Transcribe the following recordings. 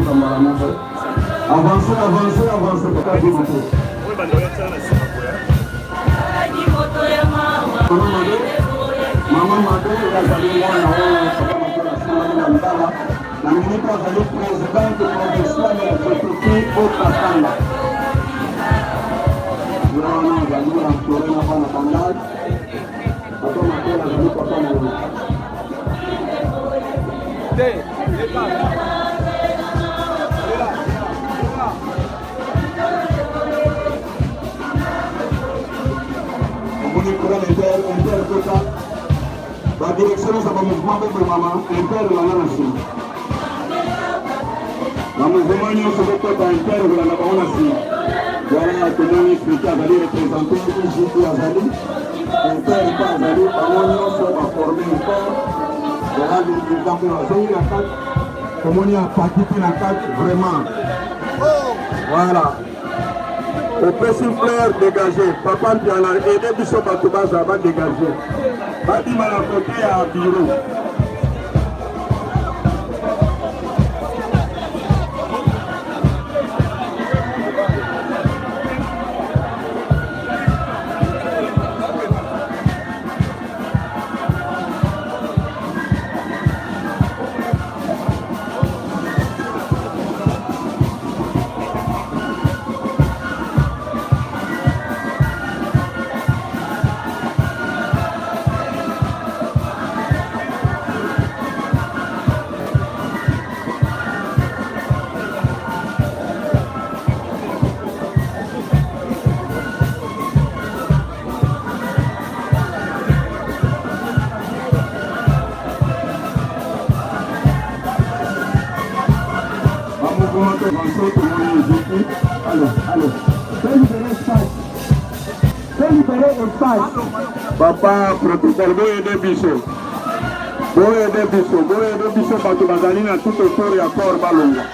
Tokota mbala moko. Avancez, avancez, avancez, papa Dimoto. Mama Mado, Mama Mado azali mwana oyo papa Matola asimbaki na libala na minute azali présidente provinciale ya CPT Haut-Katanga. Ye wana azali entouré na bana Bandal. Papa Matola azali papa na ye. Omoni courant inter inter kota ba direction nyonso ba mouvement bobomama inter elanda na nsima ba mouvement nyonso bokota inter ekolanda bango na nsima voilà tomoni friki azali représente igp azali inter mpe azali bango nyonso baforme corps voilà likambo azongi na kati tomoni apaki mpe na kati vraiment voilà opesi fleur dégage papa mpiana aide biso bato bazala badégage babima na kote ya bureau. Papa protocole boyede biso boyede biso boyede biso bato bazali na tout autour ya corps balongwa.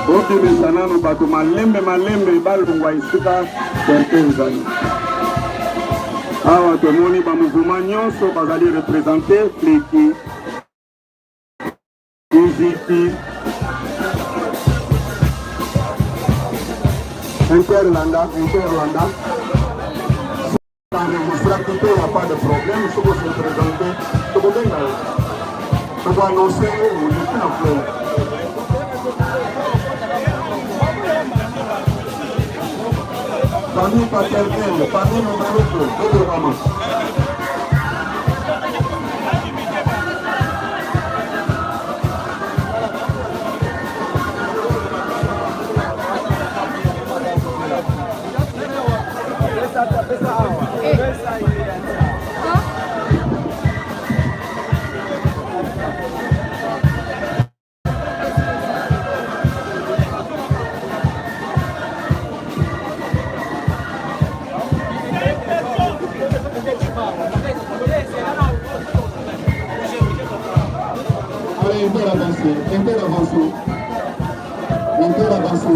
Bobimisa nano bato malembe malembe balongwa esika cercueil ezali. Awa tomoni ba mouvement nyonso bazali represente fliki iziki interlanda interlanda enregistraki te ya pas de problème soki ose présente tokobenga yo tokoannonce yo oleki na fleur. Famille paternelle, famille Mobaloko, Bobongama. Allez, inter avancé, inter avancé, inter avancé.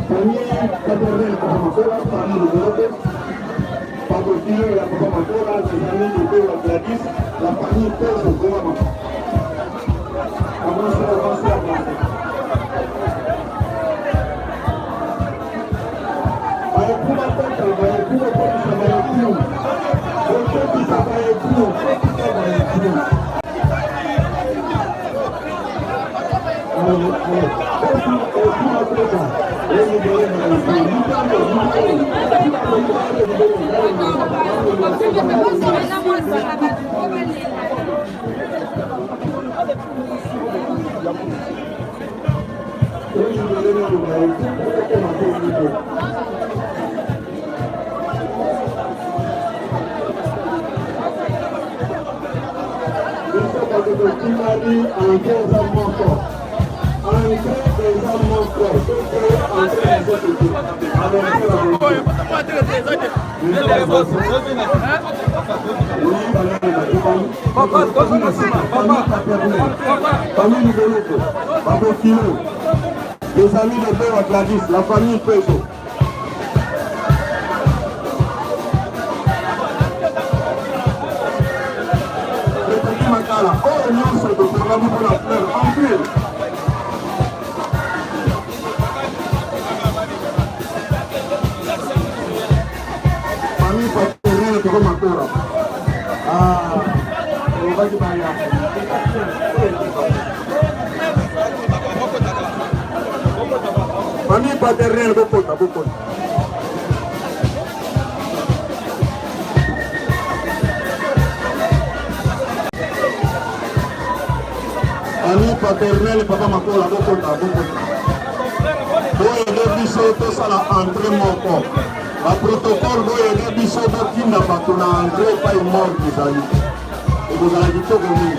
Premier paternel Papa Makola, famille Lobolote, Papa ya Papa Makola, les amis de Bewa Gladys, la famille Pezo Goma. Avancez, avancez, avancez. Bayekuma kota, bayekuma kotisa bayeku. Bokotisa bayeku, kotisa bayeku. Allez, allez. Ekuma kota. Biso bato totikali entrée eza moko, entrée eza moko, entrée eza Famille Libeloko, Babokilo, les amis de Bewa Gladys, la famille Peso. Tobongami mpona fleur entrée. Famille paternelle toko makora. Ah, olobaki baya. Famille paternelle bokota bokota. Ami paternel papa Makola bokota bokota. Boyede biso tosala entrée moko. Ba protocole boyede biso botinda bato na entrée epai morgue ezali. Ekozala kitoko mingi.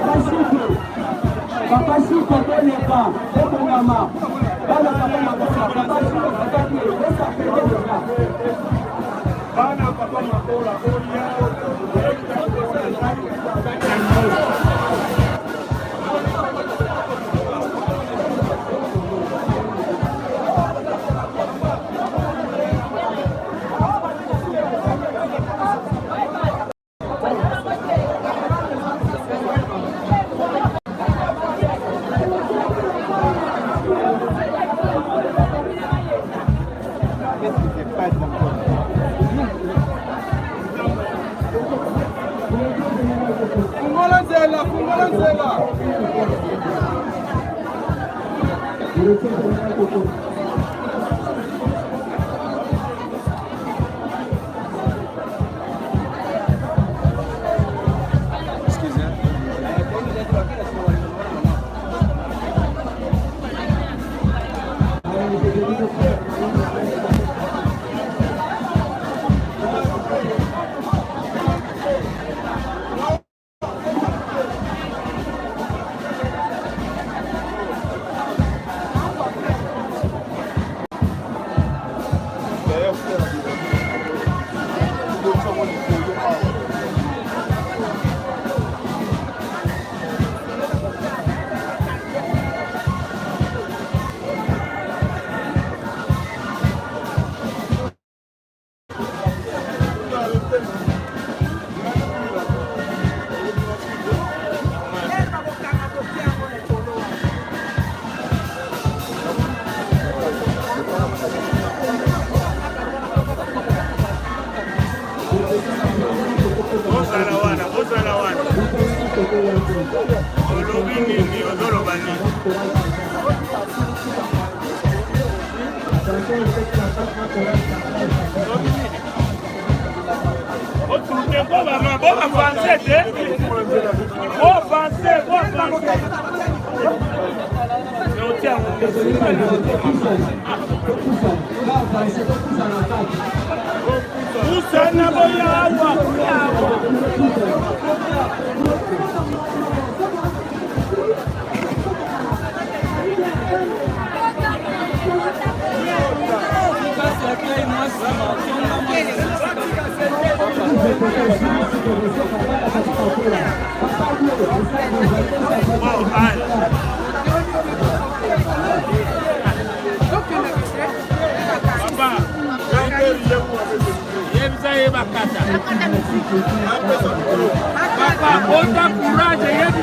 Papa Chico, Papa Chico boleka, bobongama. Bana papa Makola, Papa Chico, Papa Kié, bosapele deja. Bana papa Makola, oya. Fungola nzela, fungola nzela. Bozala wana, bozala wana. Olobi nini? Ozoloba nini? Otute ko bama, bo avancer te. Bo avancer, bo avancer. Pusana boya awa, awa. Yebisa ye bakata. Papa, ota courage yebi.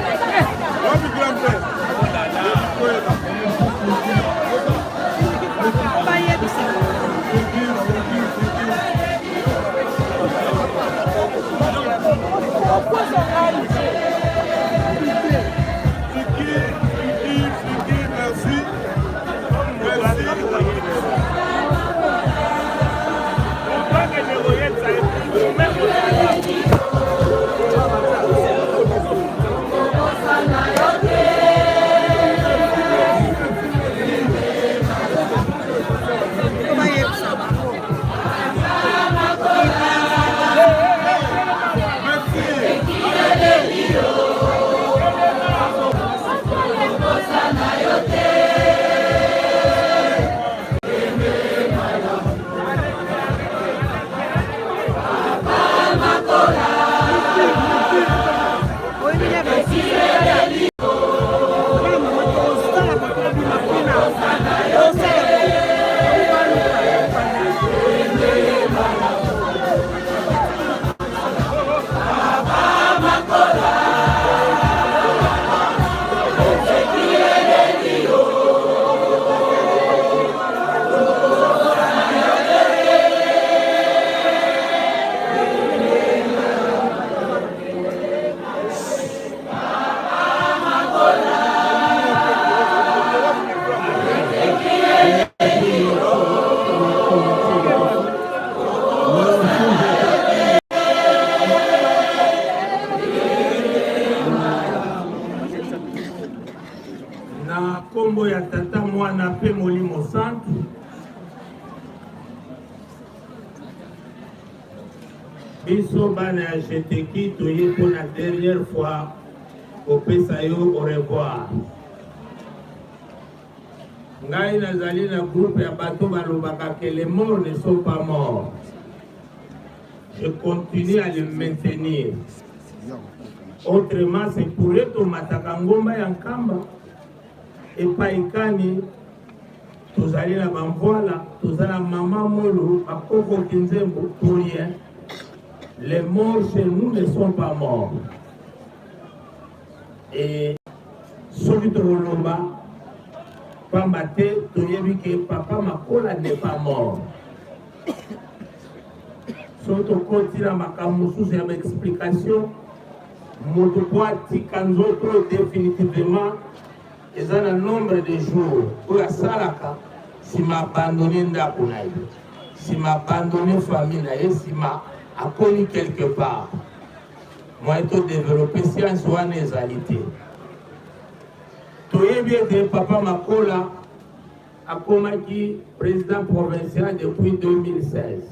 Na nkombo ya Tata, Mwana mpe Molimo Santu. Biso bana ya Jeteki toye mpo na dernière fois. Kopesa yo au revoir. Ngai nazali na groupe ya bato balobaka que les morts ne sont pas morts. Je continue à le maintenir. Autrement, c'est pour eux tomataka ngomba ya Nkamba epai kani tozali na bamvwala, toza na mama Molo, bakoko Kinzembo, pour rien. Les morts chez nous ne sont pas morts. Et soki tokoloba pamba te toyebi ke papa Makola n'est pas mort. Soki tokoti na makambo mosusu ya baexplication, moto mpo atika nzoto definitivement eza na nombre de jours oyo asalaka nsima abandone ndako na ye, nsima abandone famille na ye, nsima akomi quelque part. Moyen to developper science wana ezali te. Toyebi ete papa Makola akomaki président provincial depuis 2016.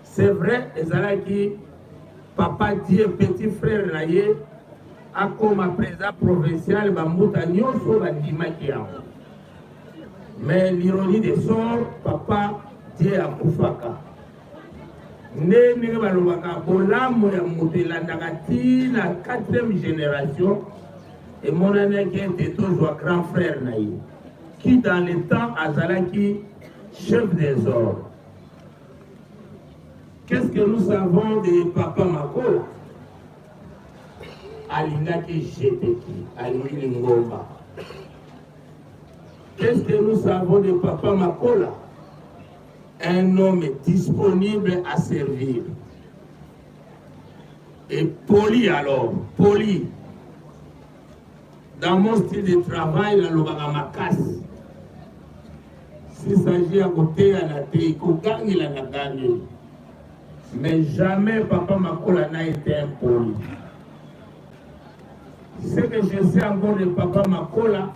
C'est vrai, ezalaki papa Die petit frère na ye akoma président provincial, bambuta nyonso bandimaki yango. Mais l'ironie de sort, papa Die akufaka. Nde ndenge balobaka bolamu ya moto elandaka ti na 4e génération, emonanaki ete tozwa grand frère na ye qui dans le temps azalaki chef des ordres. Qu'est-ce que nous savons de papa Makola? Alingaki jeteki, alingi lingomba. Qu'est-ce que nous savons de papa Makola? Un homme disponible à servir. Et poli alors, poli. Dans mon style de travail, nalobaka makasi. S'il s'agit ya koteya na te, kogangela na gangeli. Mais jamais papa Makola n'a été impoli. Ce que je sais encore de papa Makola,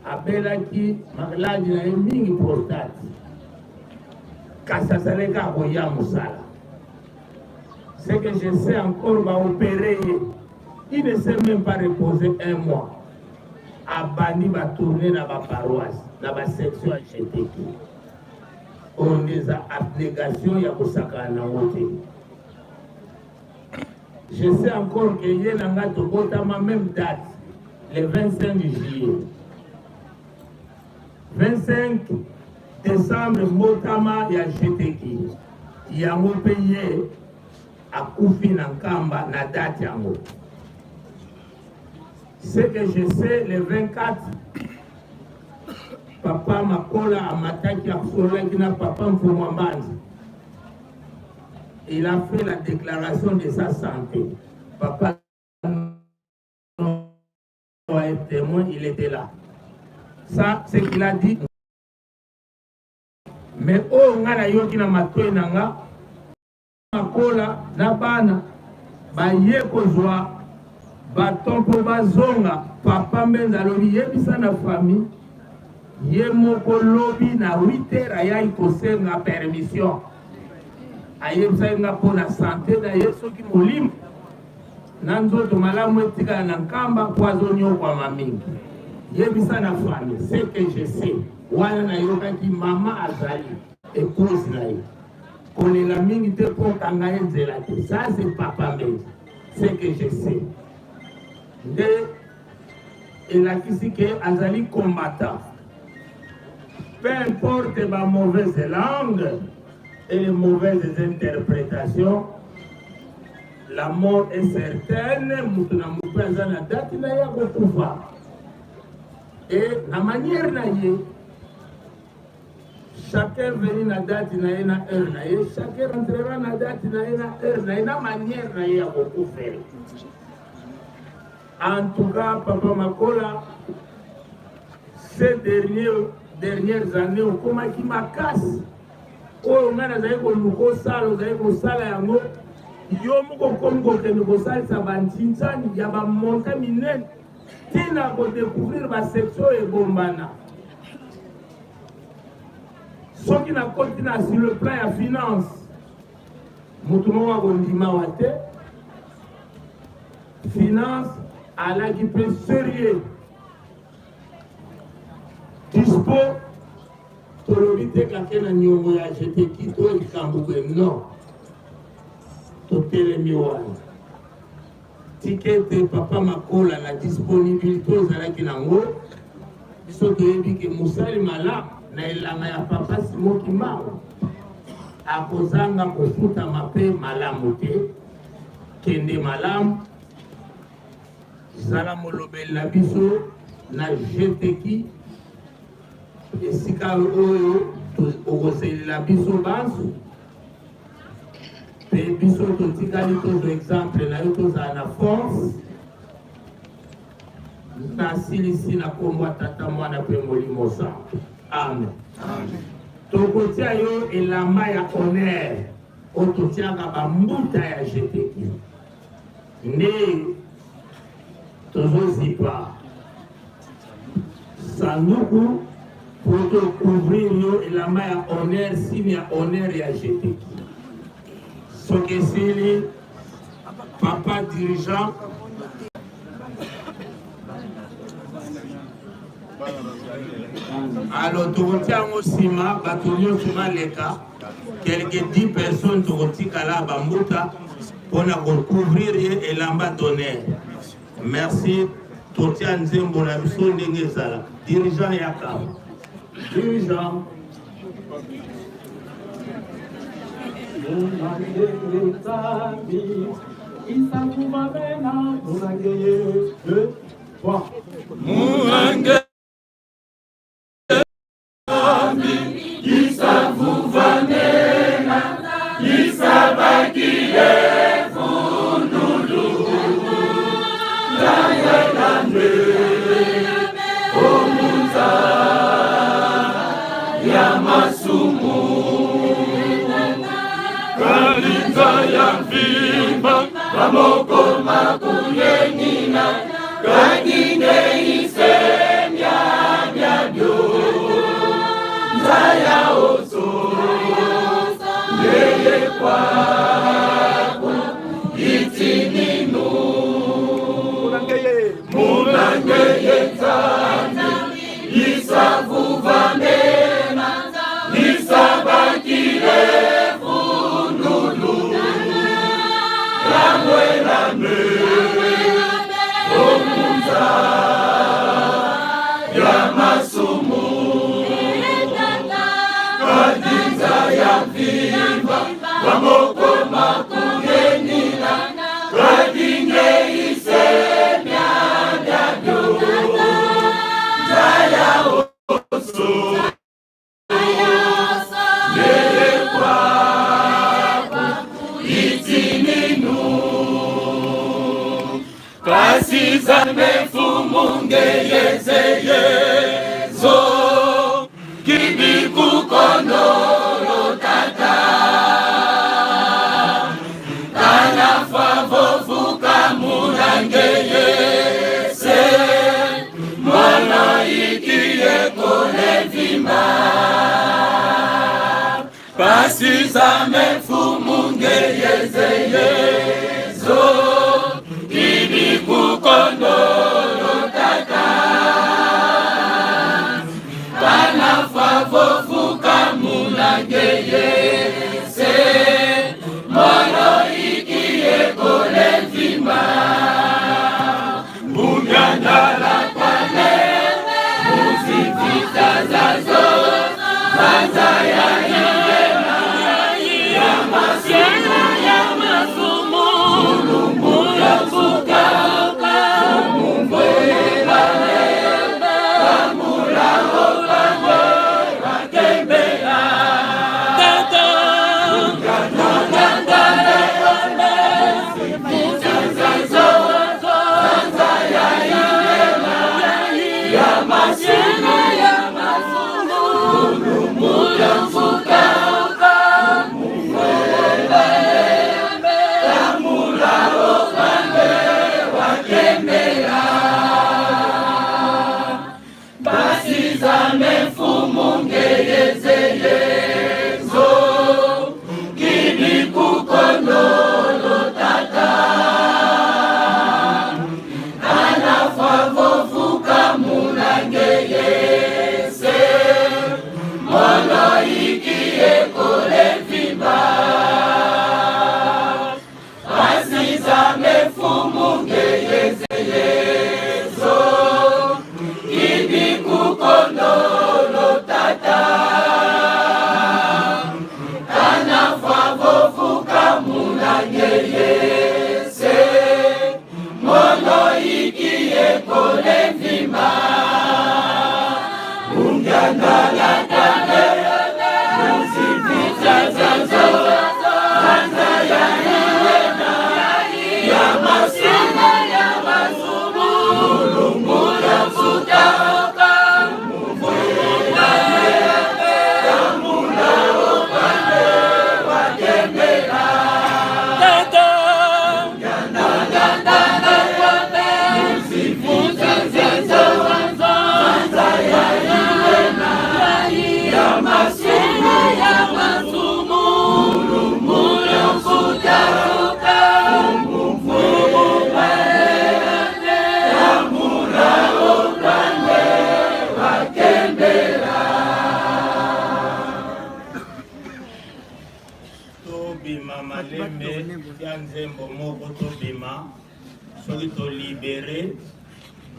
abelaki maladi na ye mingi prostate, kasi azalaki kaka koya mosala. Ce que je sais encore, baopere ye, il ne s'est même pas reposé un mois, abandi batourne na baparoisse na basection ya GTK. Oyo nde eza abnégation ya kosakana nango te. Je sais encore que ye na nga tobotama même date, le 25 juillet. 25 décembre mbotama ya GTK. Yango mpe ye akufi na Nkamba na date yango. Ce que je sais, le 24, papa Makola amataki asololaki na papa Mfumwa Mbanzi. Il a fait la déclaration de sa santé. Papa est témoin, il était là. Ça, c'est qu'il a dit. Mais oyo nga nayoki na matoi na nga, Makola na bana baye kozwa baton mpo bazonga. Papa Mbenza alobi yebisa na famille ye moko lobi na 8 heures ayaki kosenga permission, ayebisaki nga mpo na sante na ye soki molimo na nzoto malamu etikala na Nkamba mpo azonyokwama mingi. Yebisa na famille ce que je sais. Wana nayokaki mama azali épouse na ye kolela mingi te mpo okanga ye nzela te. Ça c'est papa Mbenza, ce que je sais nde elakisi ke azali combattant. Peu importe ba mauvaise langue et les mauvaises interprétations, la mort est certaine. Moto na moto aza na date na ye akokufa et na manière na ye. Chacun venu na date na ye na heure na ye, chacun rentrera na date na ye na heure na ye na manière na ye ya kokufela. En tout cas, papa Makola, ces dernières années okomaki makasi. Oyo ngai nazali koluka osala, ozali kosala yango yo moko, okomi kokende kosalisa bantinzani ya bamonta minene ntina kodécouvrir basection oyo ebombana. Soki nakoti na sur le plan ya finance, moto moko akondima wa te. Finance alaki mpe serieux dispo. Tolobi te kake na niongo ya jeteki to likambo boye, non, totelemi wana. Tika ete papa Makola na disponibilité ozalaki nango, biso toyebi ke mosali malamu na elanga ya papa Simon Kimbangu akozanga kofutama mpe malamu te. Kende malamu, zala molobeli na biso na jeteki esika oyo okoselela biso banso, mpe biso totikali tozwa exemple na yo, tozala na force. Nasilisi na nkombo ya Tata, Mwana mpe Molimo Santo, amen. Tokotia yo elamba ya honneur oyo totiaka bambuta ya jeteki, nde tozozipa sanduku po tocouvrir yo elamba ya honneur, signe ya honneur ya jeteki. Soki esili, papa dirigeant. Alors tokotia yango nsima, bato nyonso baleka, quelque 10 personnes tokotikala bambuta mpona kocouvrir ye elamba d'honneur. Merci. Totia nzembo na biso ndenge ezalaka. Dirigeant, yaka dirigeant. Munange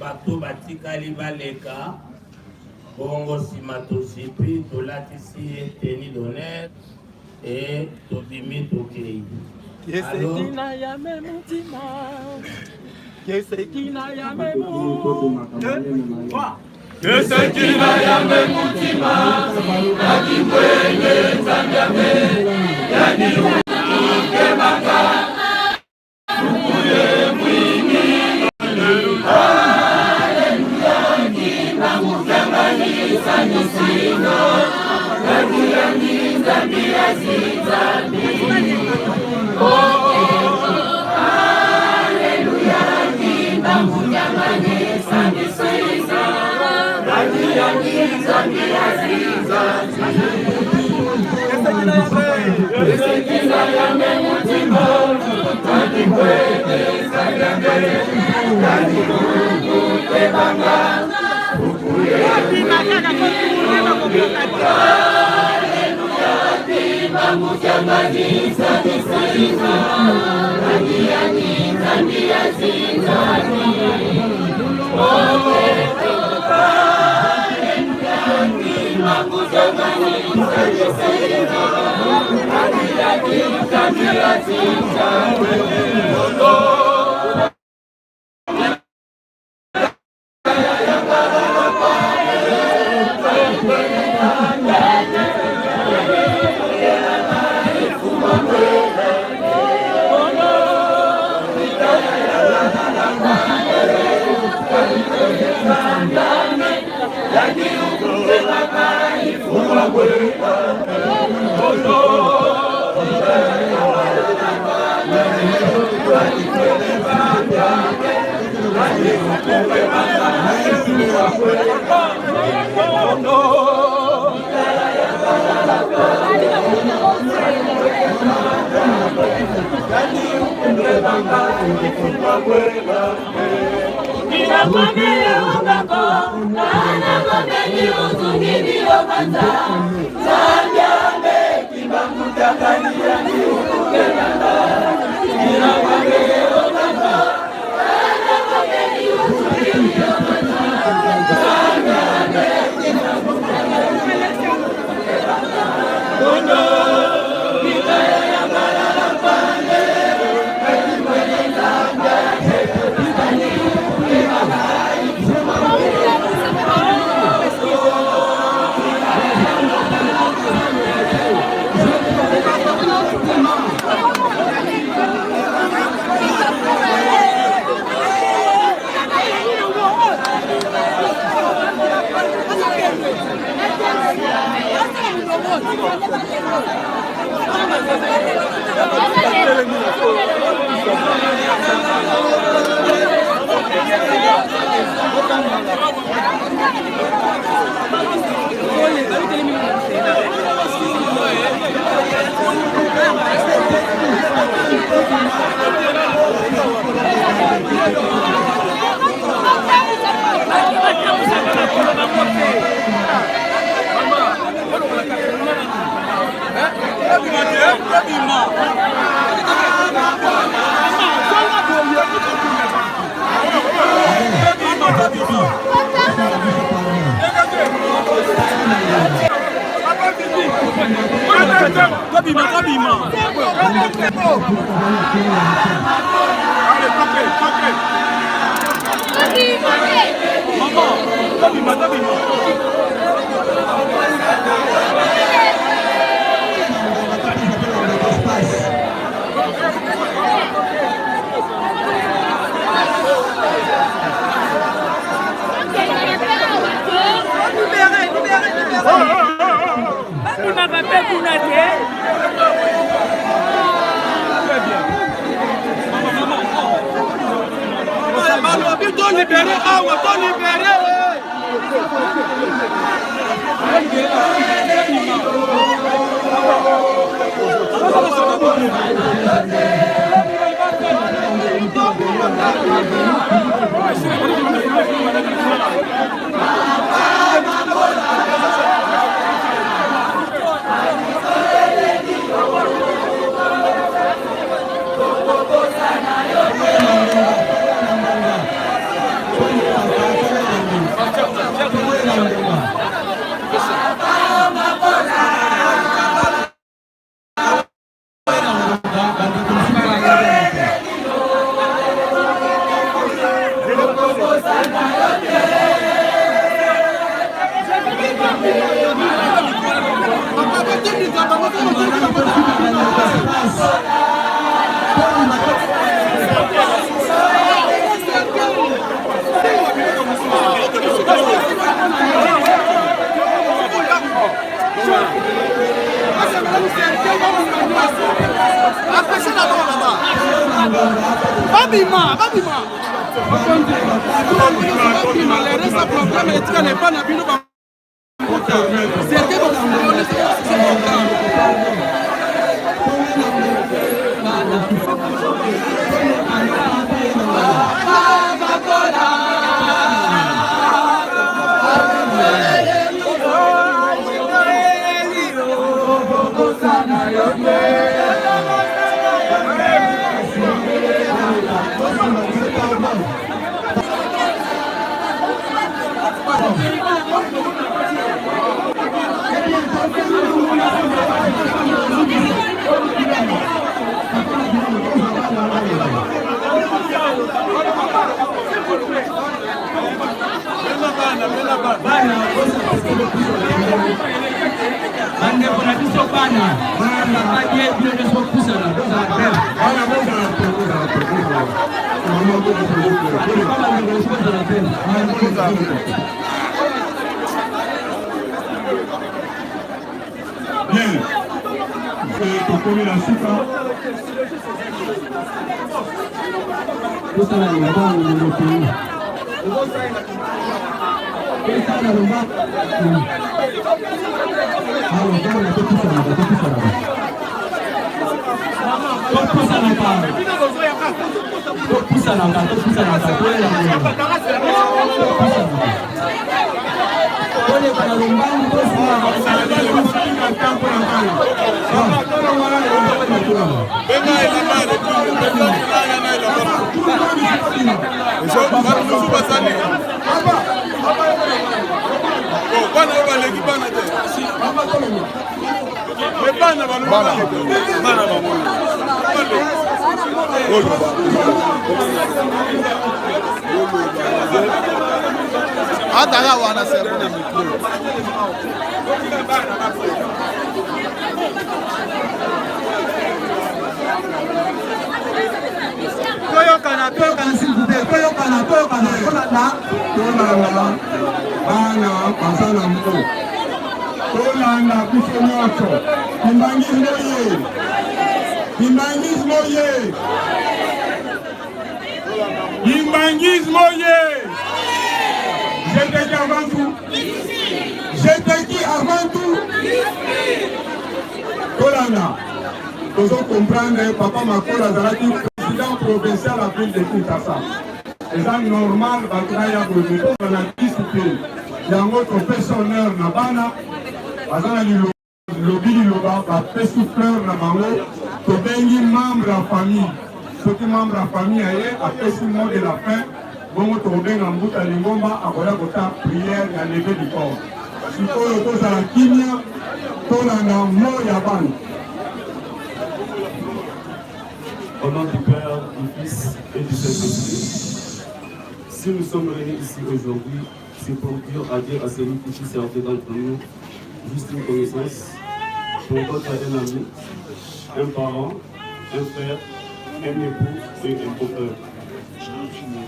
Bato batikali baleka, bongo nsima tozipi, tolatisi ye tenue d'honneur e tobimi tokei. Kesekina ya me mutima Kesekina ya me mu Deux, trois. Kesekina ya me mutima Nakikwene nzambe Yani ukemaka Babimaka mpe kuna te. Balobi to libere awa to libere. Babima, babima. Babima, le reste programme etikala epa na bino ba Cercueil bokofungola programme. Bandeko na biso bana papa die bino nyonso bopusana bozala bele Bien. Tokomi na suka. Tosala lombango ndeko. Tosala lombango. Awa bana topusanaka topusanaka. Topusanaka. Topusanaka topusanaka toyela topusanaka. Toleka na lombangu Bana oyo baleki bana te me bana bana bango. Ataka wana servo na micro. Toyokana, toyokana, s'il vous plaît, toyokana, toyokana, tolanda. Tolanda, bana baza na mpo. Tolanda biso nyonso. Kimbangisme ye. Kimbangisme ye. Kimbangisme ye. J'étais qui avant tout. J'étais qui avant tout. Tolanda. Tozo comprendre papa Makola azalaki président provincial ya ville de Kinshasa. Eza normal bato baya boye tozala na discipline. Yango topesi honneur na bana baza na lobi liloba bapesi fleur na bango. Tobengi membre ya famille, soki membre ya famille aye apesi mot de la fin, bongo tokobenga mbuta lingomba akoya kota prière ya levée du corps. Sikoyo tozala kimia, tolanda mot ya bana. Au nom du Père, du Fils et du Saint-Esprit. Si nous sommes réunis ici aujourd'hui, c'est pour dire adieu à celui qui fut servi d'entre nous, juste une connaissance, pour d'autres un ami, un parent, un frère, un époux et un beau-frère.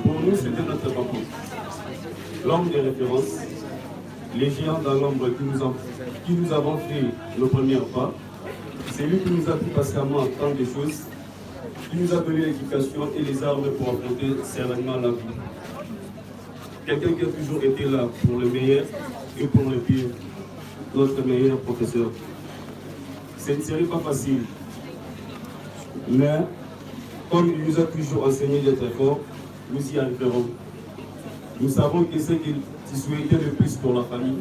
Pour nous, c'était notre papa, l'homme des références, les géants dans l'ombre qui nous avons fait nos premiers pas. C'est lui qui nous a appris patiemment tant de choses, qui nous a donné l'éducation et les armes pour affronter sereinement la vie. Quelqu'un qui a toujours été là pour le meilleur et pour le pire, notre meilleur professeur. Ce ne serait pas facile, mais comme il nous a toujours enseigné d'être fort, nous y arriverons. Nous savons que ce qu'il souhaitait le plus pour la famille,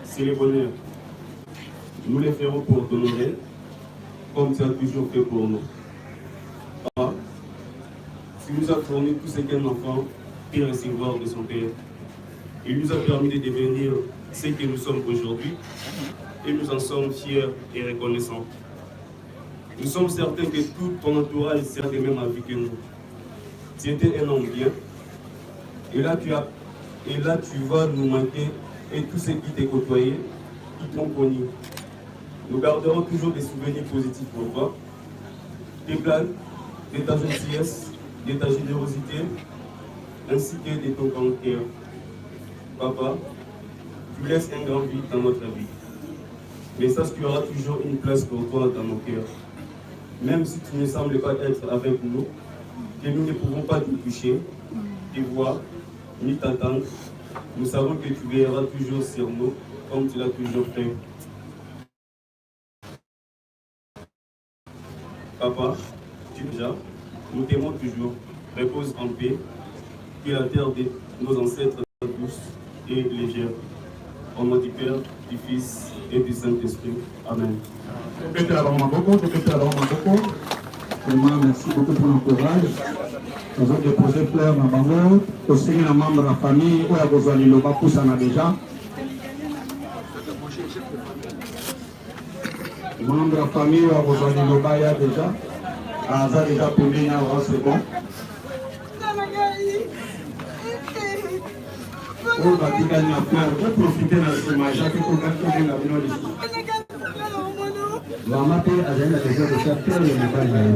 c'est le bonheur. Nous le ferons pour t'honorer, comme tu as toujours fait pour nous. Papa, tu nous as fourni tout ce qu'un enfant peut recevoir de son père. Il nous a permis de devenir ce que nous sommes aujourd'hui et nous en sommes fiers et reconnaissants. Nous sommes certains que tout ton entourage sera de même avis que nous. Tu étais un homme bien et là tu as, et là tu vas nous manquer et tous ceux qui t'ont côtoyé, qui t'ont connu. Nous garderons toujours des souvenirs positifs pour toi. Tes blagues, de ta gentillesse, de ta générosité, ainsi que de ton grand cœur. Papa, tu laisses un grand vide dans notre vie. Mais sache qu'il y aura toujours une place pour toi dans nos cœurs. Même si tu ne sembles pas être avec nous, que nous ne pouvons pas te toucher, te voir, ni t'entendre, nous savons que tu veilleras toujours sur nous, comme tu l'as toujours fait. Papa, tu déjà, nous t'aimons toujours. Repose en paix, que la terre de nos ancêtres douce et légère. Au nom du Père, du Fils et du Saint-Esprit. Amen. Vraiment, merci beaucoup pour l'encourage. Nous avons déposé fleur na bango, tosengi na membre ya famille oyo akozwa liloba pusana déjà. Membre ya famille oyo akozwa liloba ya déjà. Aza déjà pembeni awa, c'est bon. Oyo batikali na fleur, boprofite na nsima, eza te tobenga bino lisusu. Mama mpe azali na besoin kotya fleur ya mobali na ye.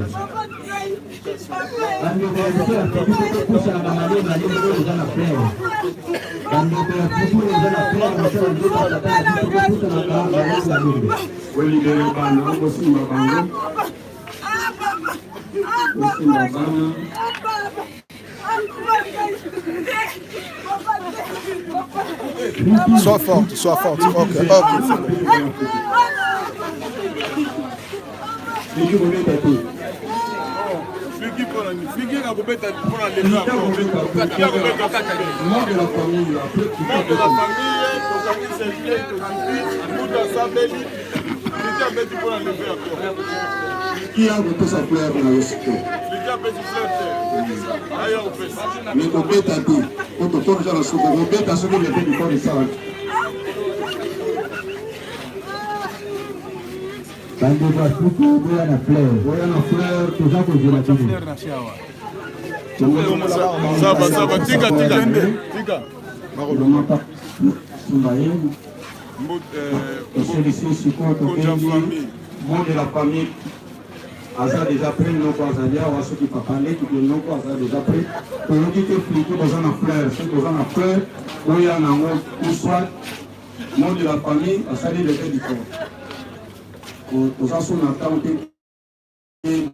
Bandeko ya biso ya tribu mpe topusana bamalie malie oyo eza na fleur. Bandeko ya tribu oyo eza na fleur mosala nzoto ya tata na biso topusanaka malembe malembe. Bolibele bana, bosimba bango. Bosimba bana. Sois forte, sois forte. Ok, ok. Qui a kopesa fleur na yo sikoyo? Me kobeta te po tokomisa na suka kobeta soki leve du corps esalaki. Bandeko ya suku boya na fleur, boya na fleur, toza kozela bino. Saba, saba, tika, tika, tika. Simba ye. Tosilisi sikoyo tobengi mot de la famille aza déjà prêt noko azali awa soki papa leki te noko aza déjà prêt toyoki te fliki boza na fleur soki boza na fleur boya nango ou soit mot de la famille asali leve du corps toza so na temps te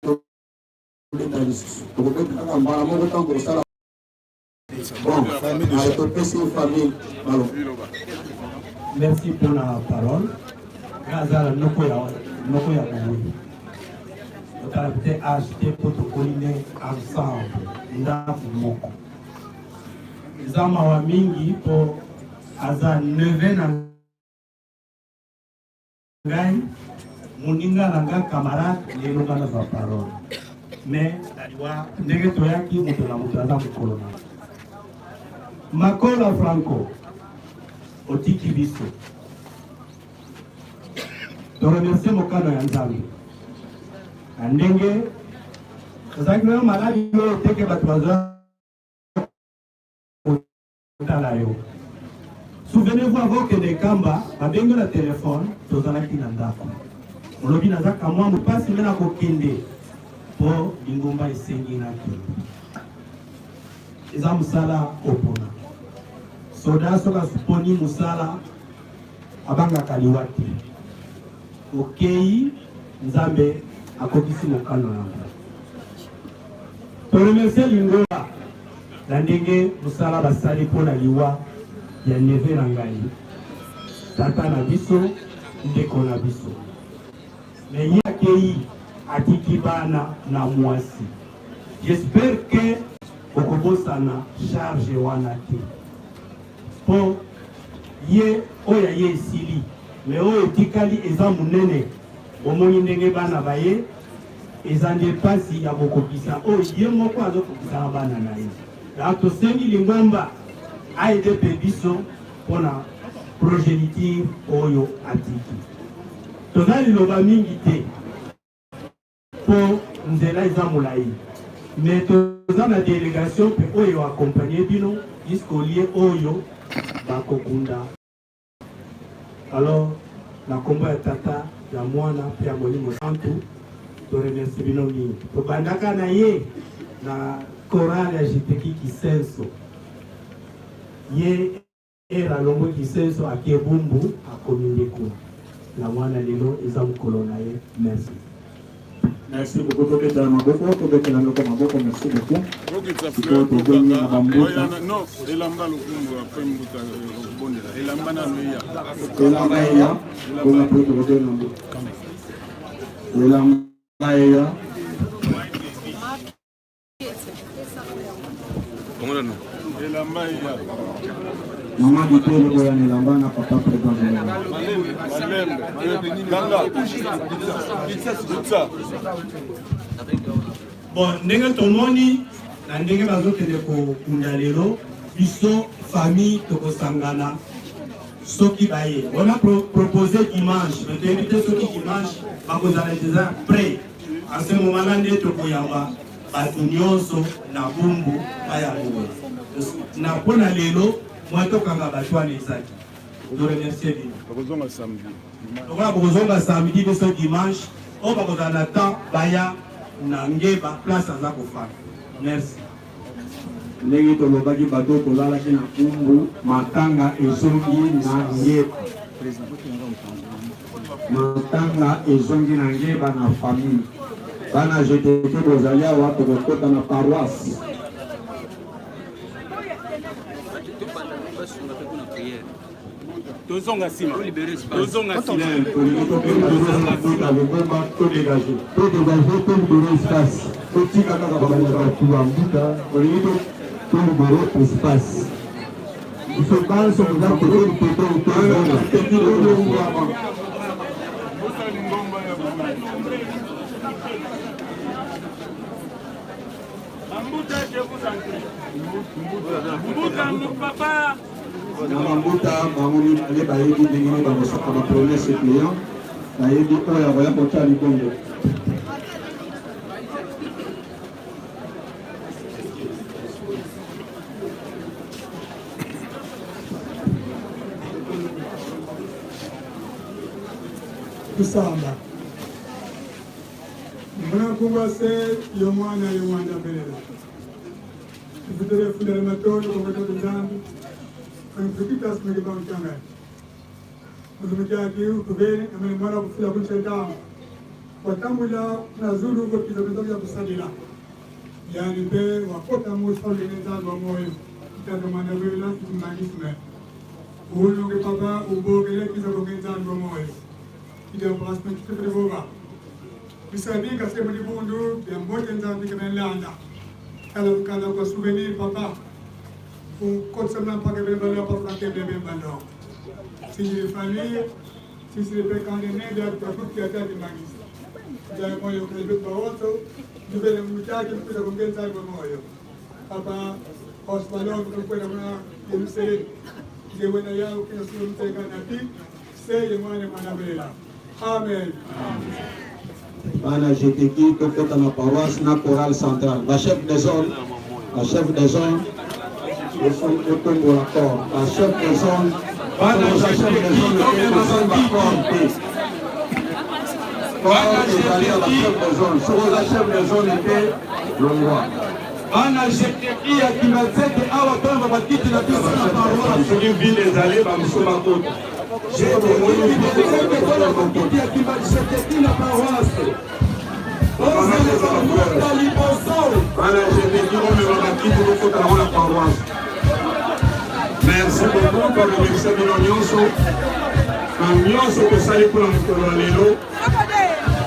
tobeta lisusu tokobeta kaka mbala moko ntango kosala Bon, allez, topesi famille balo. Merci pour la parole. Nga aza na noko ya noko ya boye. Otala te age te po tokoli nde ensemble ndako moko. Eza mawa mingi po aza neveu na ngai moninga na nga camarade lelo nga nazwa parole mais ndenge toyaki moto na moto aza mokolo na makola franco otiki biso toremercie mokano ya nzambe na ndenge ozalaki nayo maladi oyo teke bato bazwa Tala yo. Souvenez-vous avant okende Nkamba, babengi yo na telephone, tozalaki na ndako. Olobi naza kamwa mopasi me nakokende po lingomba esengi nakende. Eza mosala opona. Soda soki asuponi mosala abangaka liwa te. Okeyi Nzambe akokisi mokano yango. Toremercie lingomba na ndenge mosala basali mpo na liwa ya neve na ngai, tata na biso, ndeko na biso. Me ye akei atiki bana na mwasi. J'espère que okobosana charge wana te, mpo ye oyo ya ye esili, me oyo etikali eza monene. Bomoni ndenge bana baye Eza nde pasi ya kokokisa oyo ye moko azokokisa na bana na ye. Donc tosengi lingomba aide mpe biso mpona progeniture oyo atiki. Toza liloba mingi te mpo nzela eza molai, mais toza na delegation mpe oyo accompagne bino jusqu'au lieu oyo bakokunda. Alors na kombo ya tata. ya Mwana mpe ya Molimo Santu. To remercie bino mingi. Tobandaka na ye na chorale ya Jiteki Kisenso. Ye era alongwe Kisenso ake Bumbu akomi nde kuna. Yango wana lelo eza mokolo na ye. Merci. Merci beaucoup tobetela maboko tobetela ndoko maboko merci beaucoup sikoyo tobengi na bambuta non elamba lokungu après mbuta okobondela elamba nano eya elamba eya bonga mpe tokobenga mbuta elamba eya Elamba eya. Mama Bitele boya na elamba na papa président général. Malembe, ganga. Pizza. Bon, ndenge tomoni na ndenge bazokende kokunda lelo, biso famille tokosangana soki baye. On a pro proposé dimanche, mais toyebi te soki dimanche bakozala déjà prêt. En ce moment là nde tokoyamba bato nyonso na Bumbu baya boye. Na mpo na lelo mwa tokanga bato wana ezaki. To remercier bino. Bakozonga samedi. Lokola bokozonga samedi biso dimanche oyo bakozala na temps baya na Ngeba place aza kofanda. Merci. Ndenge tolobaki bato oyo tolalaki na Bumbu matanga ezongi na Ngeba. Matanga ezongi na Ngeba na famille. Bana GTT bozali awa tokokota na paroisse. Tozonga nsima, tozonga nsima. Lobomba to dégage, to dégage, to libere espace. Totika kaka bato ya mbuta, olingi to libere espace. Biso banso toza pembeni pembeni tozonga. Mbuta, je vous en prie. Mbuta, mon papa. Na bambuta bango mibale bayebi ndenge nini bakosaka ba premier suppléant, bayebi oyo akoya kotya libongo. Kusamba mwana yomwana yomwana mbelela ifutere fundele matolo kongota nzambi angifikita simeke bangitangani muzumujaki utubele amene mwana kufila kunchetama watambula na zulu kopiza kuza kusalila yani pe wakota musaulile nzambi wa moyo itata mwana wela itimangisume uno ke papa ubokele kiza konge nzambi wa moyo ida pasma kitefere boba bisabika se muri bundu ya mbote nzambi kemelanda kala kala kwa souvenir papa ukotsa mpaka bele balo papa kebe bele balo si je famille si c'est le quand les nés de la toute qui a été mangisa ndio moyo kwa baoto ndivele mutaki mkuza kongenza kwa moyo papa osbalon kwa na Yerusalem yewena yao kina sio mteka na pi seye mwana mwana bela amen. Bana GTQ tokota na paroisse na chorale centrale. Ba chef de zone, ba chef de zone, otombola corps. Ba chef de zone, bana chef de zone tosimba corps te. Corps ezali ya ba chef de zone. Soki oza chef de zone te, longwa. Bana GTQ ya Kimbanseke awa tolamba bakiti na biso na paroisse. Soki ville ezali bamosusu bakota. GTQ tolamba bakiti ya Kimbanseke na paroisse. Ozela mbuta liboso. Bana GTQ omema bakiti bokota nango na paroisse. Merci beaucoup pour remercier bino nyonso na nyonso tosali mpona mokolo ya lelo.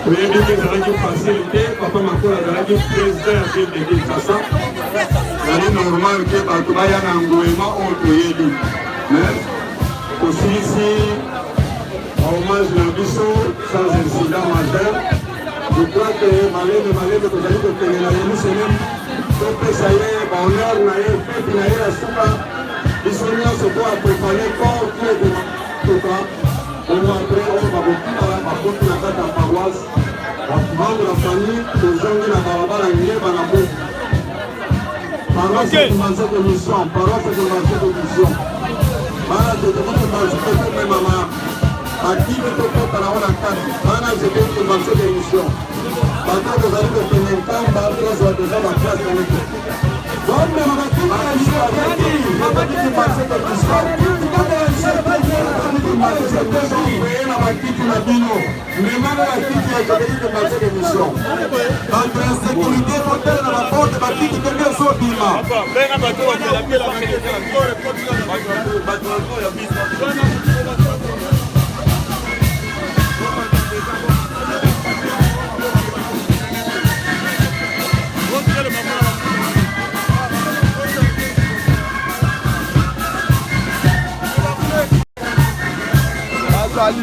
Toyebi te ezalaki facile te, papa Makola azalaki président ya ville de Kinshasa. Ezali normal ke bato baya na nguema oyo toyebi, mais tosilisi hommage na biso sans incident majeur. Je crois que malembe malembe tozali kokende na Yerusalem, topesa ye bahonneur na ye, fete na ye ya suka. Biso nyonso po accompagner corps ti ekotoka bongo après oyo bakokima bakoti na kati ya paroisse, bamembre ya famille tozongi na balabala Ngeba na Bumbu. Paroisse ya Kimbanseke mission, paroisse ya Kimbanseke mission. Bana tokoki Kimbanseke tomemama. Bakiti tokota nango na kati wana j'étais convention de mission. Bato tozali kokende Nkamba, tozwa deja baplace na biso. Bomema bakiti na bakiti na bino, memana bakiti ya joketi marché de mission. Bato ya sécurité, botala na baporte, bakiti ndenge ezobima. Bazali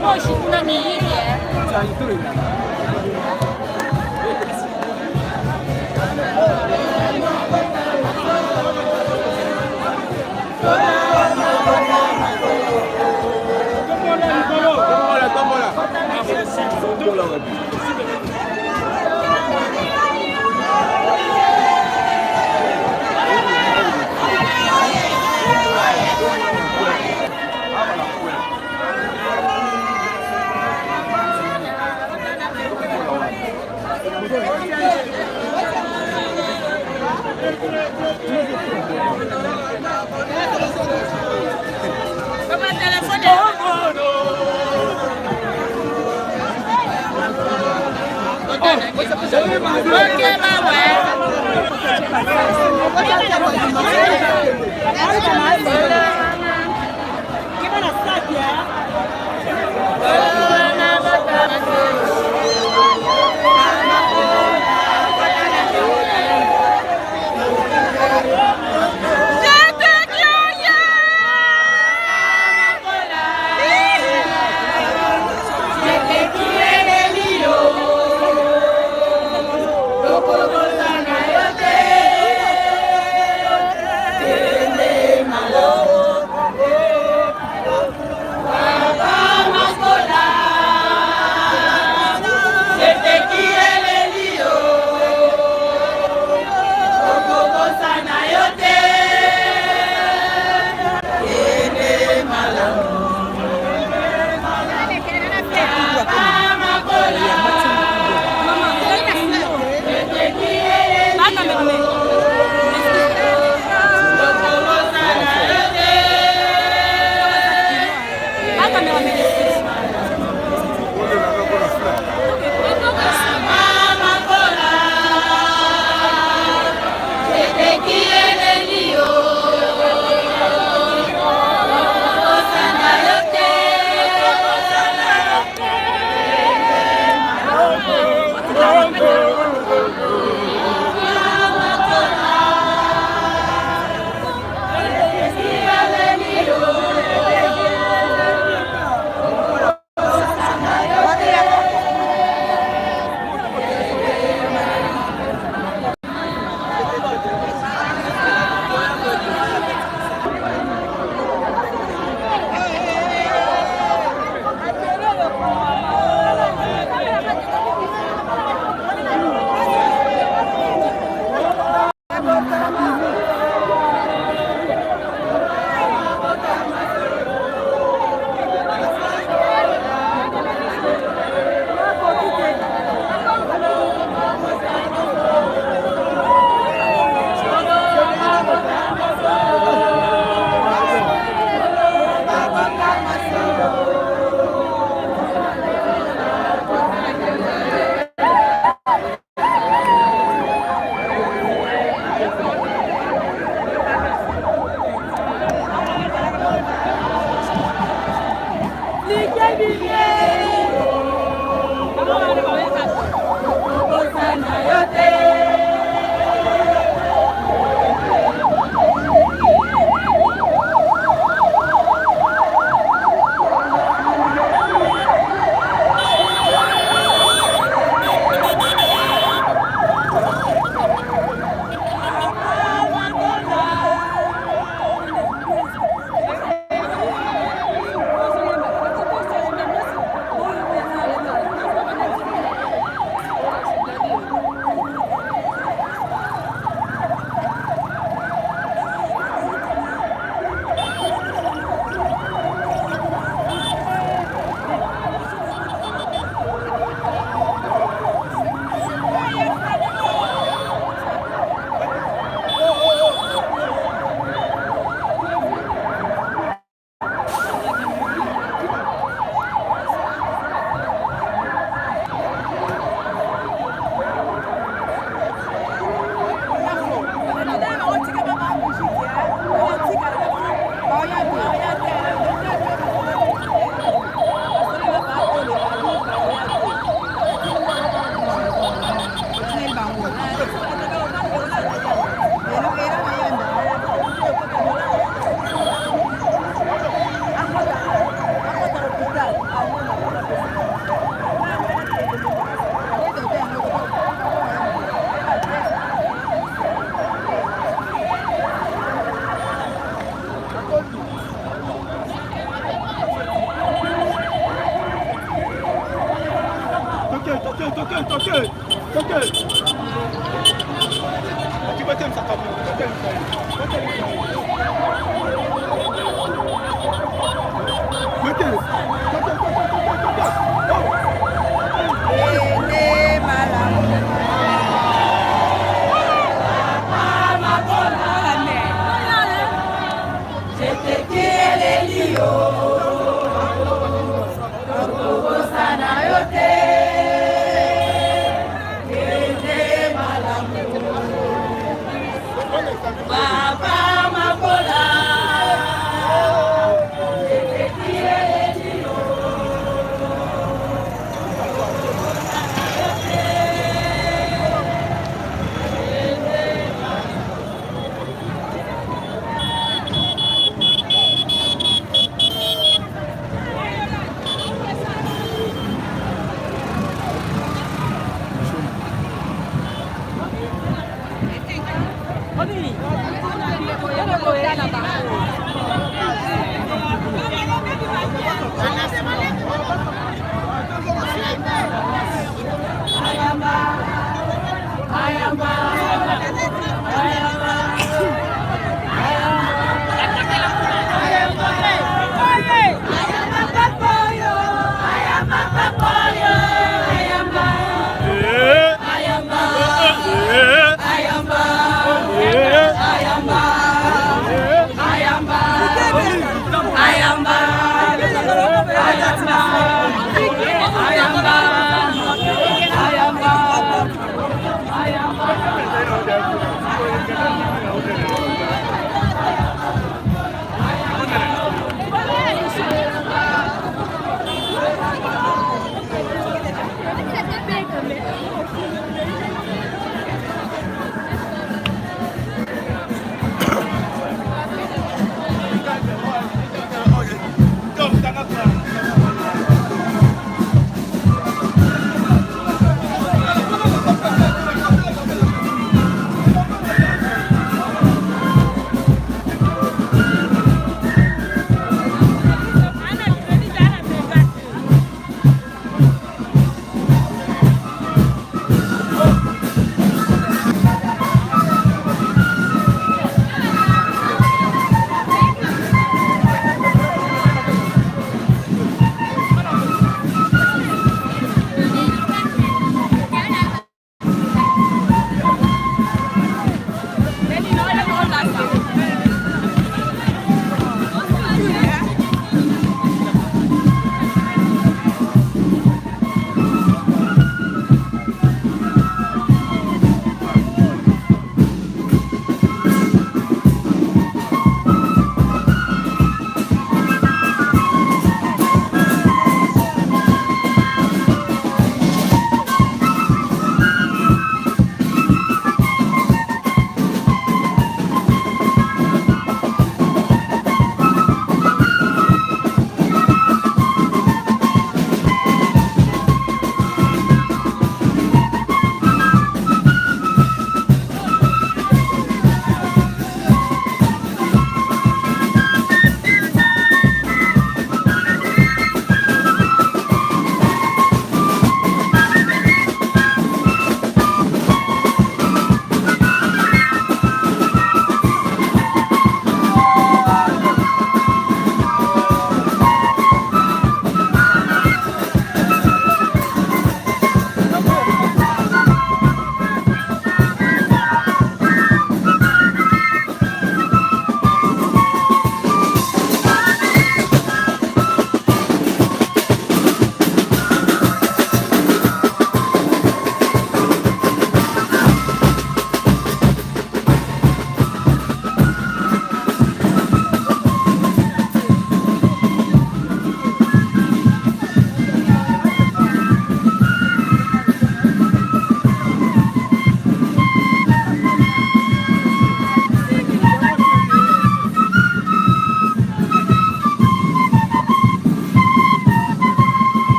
bapoche kuna miyibi. Toke, toke, toke, toke, toke. Toke.